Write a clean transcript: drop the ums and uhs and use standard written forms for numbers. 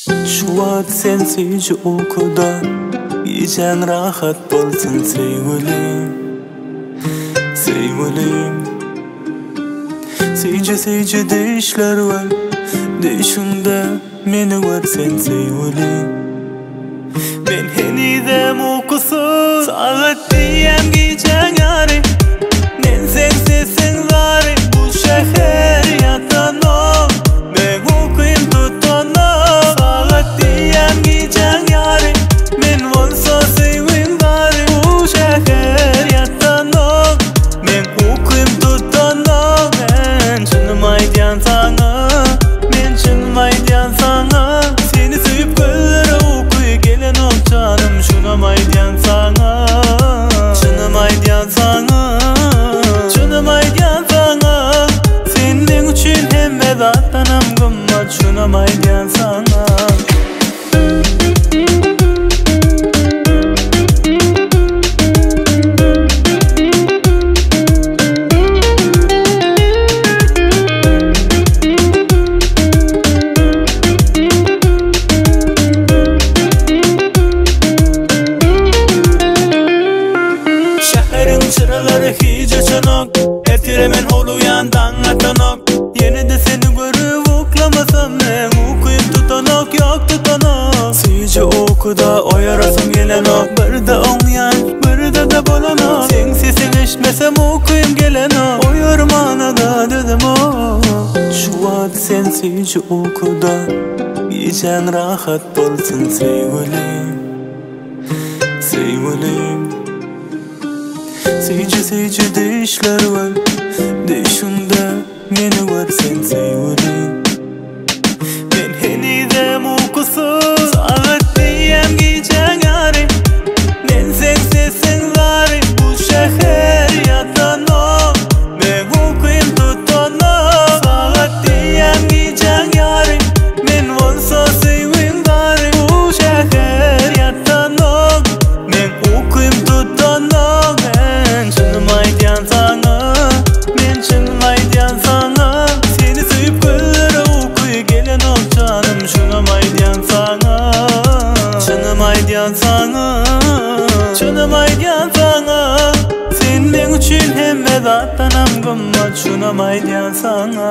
Şu wagt sen süýji ukuda, Gijäň rahat bolsun söýgülim, Söýgülim. Süýji süýji düýşler gör, Düýşüňde meni gör sen söýgülim. Men henizem ukusyz, Sagat diýýän gijäň ýary, Men seň sesiň zary, Bu şäher ýatanok, Meň ukym tutanok. Sagat diýýän gijäň ýary, Men bolsa söýgiň zary, Bu şäher ýatanok, Meň ukym tutanok. Men çynym aýdýan saňa, Men çynym aýdýan saňa, Seni söýüp gözlere uky gelenok janym, Şunam aýdýan saňa, Çynym aýdýan saňa, Çynym aýdýan saňa, Sen meň üçin hemme zatdanam gymmat, Şunam aýdýan saňa. Şäheriň çyralary hiç öçenok, Ertire men howlugýan daň atanok. Ýene-de seni görüp uklamasam meň ukym tutanok, ýok tutanok. Süýji ukuda oýarasym gelenok, birde oňýan, birde-de bolanok. Seň sesiň eşitmesem ukym gelenok, oýarmana-da dözemok. Şu wagt sen süýji ukuda, gijäň rahat bolsun söýgülim, Söýgülim. Süýji süýji düýşler gör, Düýşüňde meni gör sen söýgülim. Men henizem ukusyz, Sagat diýýän gijäň ýary, Men seň sesiň zary, Bu şäher ýatanok, Meň ukym tutanok. Sagat diýýän gijäň ýary, Men bolsa söýgiň zary, Bu şäher ýatanok, Meň ukym tutanok. Men çynym aýdýan saňa, Men çynym aýdýan saňa, Seni söýüp gözlere uky gelenok janym, Şunam aýdýan saňa, Çynym aýdýan saňa, Çynym aýdýan saňa, Sen meň üçin hemme zatdanam gymmat, Şunam aýdýan saňa.